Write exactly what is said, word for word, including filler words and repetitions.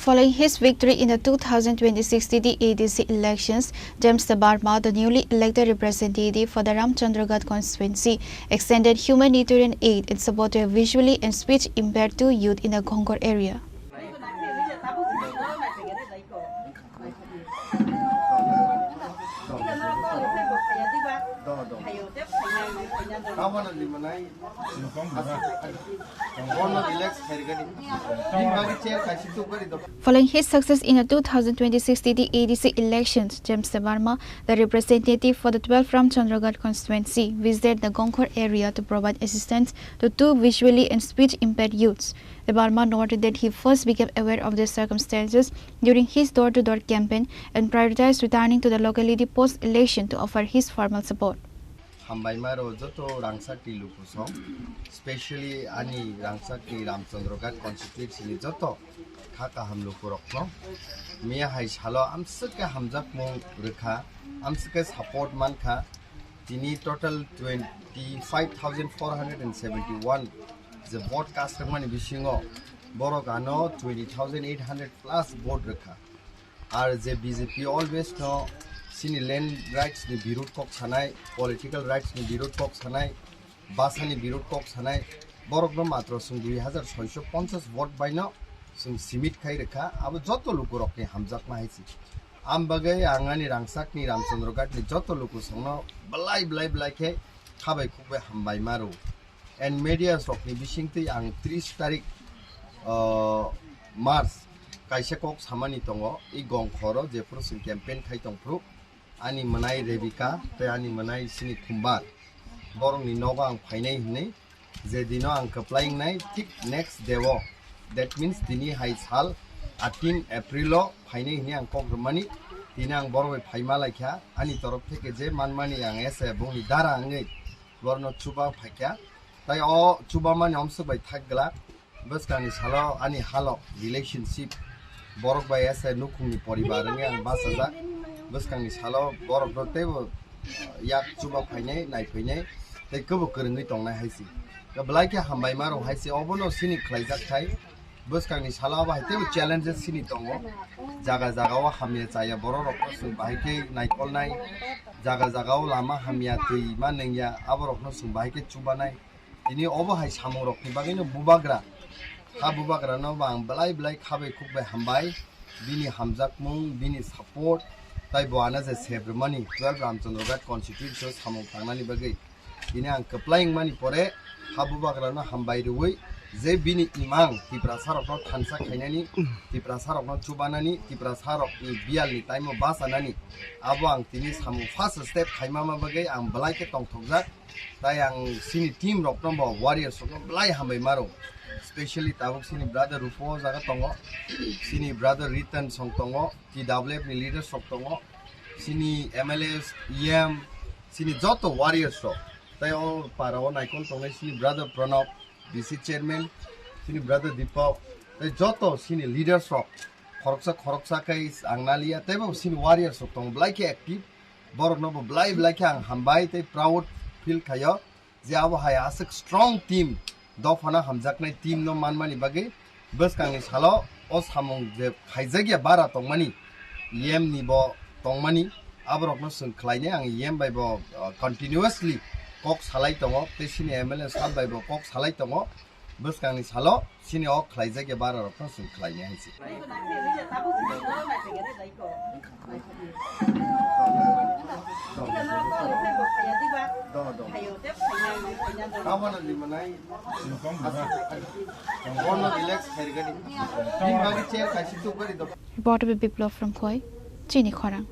Following his victory in the two thousand twenty-six T T A D C elections, James Debbarma, the newly elected representative for the Ramchandragarh constituency, extended humanitarian aid in support of visually and speech impaired two youth in the Gongkhor area. Following his success in the two thousand twenty-six T T A D C elections, James Debbarma, the representative for the twelfth Ramchandragarh constituency, visited the Gongkhor area to provide assistance to two visually and speech impaired youths. Debbarma noted that he first became aware of the circumstances during his door-to-door campaign and prioritized returning to the locality post-election to offer his formal support. Hambaima rw joto rangchakni lukusong, specially ani rangchakni Ramchandragarh constituency ni joto kha kaham lukurokno. Miya hai salo amswk khe hamjakmung rwkha, amswk khe support mankha. Tini total twenty five thousand four hundred and seventy one je vote cast rwkmani bisingo borok ano twenty thousand eight hundred plus vote rwkha. Ar je B J P always no sini land rights ni birud kok sanai, political rights ni birud kok sanai, basa ni birud kok sanai, borok no matro sung dui hazar soiso ponchas vote bai no sung simit khai rwkha, abo joto lukurok ni hamjakma hai se. Am bagwi ang ani rangchak ni Ramchandragarh ni joto lukusong no belai belai belai khe khabai khukbai hambai ma rw. And media rokni bisingtwi ang tris tarik, ah, March kaisa kok samani tongo, i Gongkhoro jephuru chwng campaign khai tongphuru, ani mwnai Rebika tei ani mwnai sini Khumbar, borokni nogo ang phainai hinwi, je dino ang kwplai wngnai, thik next day o, that means tini hai sal eighteen April o phainai hinwi ang kok rwmani, tini ang borok bai phaima laikha, ani torof theke je manmani ang ese bongni dara wngwi borokno chuba phaikha. Tai o chubamani omswk bai thak glak. Bwskangni salo ani halo relationship borok bai ese nukhungni poribar wngwi ang bachajak. Bwskangni salo borokno teibo yak chuba phainai, nai phainai, tei kwbo kwrwngwi tongnai hai se. Belai khe hambai ma rw hai se, obono sini khlaijak thai. Bwskangni salo abo hai teibo challenges sini tongo. Jaga jaga o hamya chaya borok rokno chwng bahai khe naikolnai. Jaga jaga o lama hamya, twi ma nengya, abo rokno chwng bahai khe chubanai. Tini obo hai samung rokni bagwi no bubagra. Ha bubagra no bo ang belai belai khabai khukbai hambai. Bini hamjakmung, bini support, tai bo ano je sebrwmani twelve Ramchandragarh constituency o samung tangnani bagwi. Tini ang kwplai wngmani pore ha bubagra no hambai rwui je bini imang Tiprasa rokno thansa khainani, Tiprasa rokno chubanani, Tiprasa rokni biyalni time o bachanani, abo ang tini samung first step khaima ma bagwi ang belai khe tongthokjak. Tai ang sini team rokno bo warriors rokno belai hambai ma rw. Specially tabuk sini brother Rupo o jaga tongo, sini brother Ritan song tongo, T W F ni leaders rok tongo, sini M L As, E M, sini joto warriors rok. Tai o para o naikol tongnai sini brother Pranab, B C chairman, sini brother Deepak, tai joto sini leaders rok. Khoroksa khoroksa khe ang naliya, teibo sini warriors rok tongo, belai khe active. Borokno bo belai belai khe ang hambai tei proud feel khaio je abo hai aswk strong team, dophano hamjaknai team no manmani bagwi bwskangni salo o samung je khaijakya bara tongmani, E M ni bo tongmani, aborokno chwng khlainai ang E M bai bo, uh, continuously kok salai tongo, tei sini M L A sir bai bo kok salai tongo. Bwskangni salo sini o khlaijak ya bara rokno chwng khlainai hai se. Reporter Biplab from Khowai, Chini Khorang.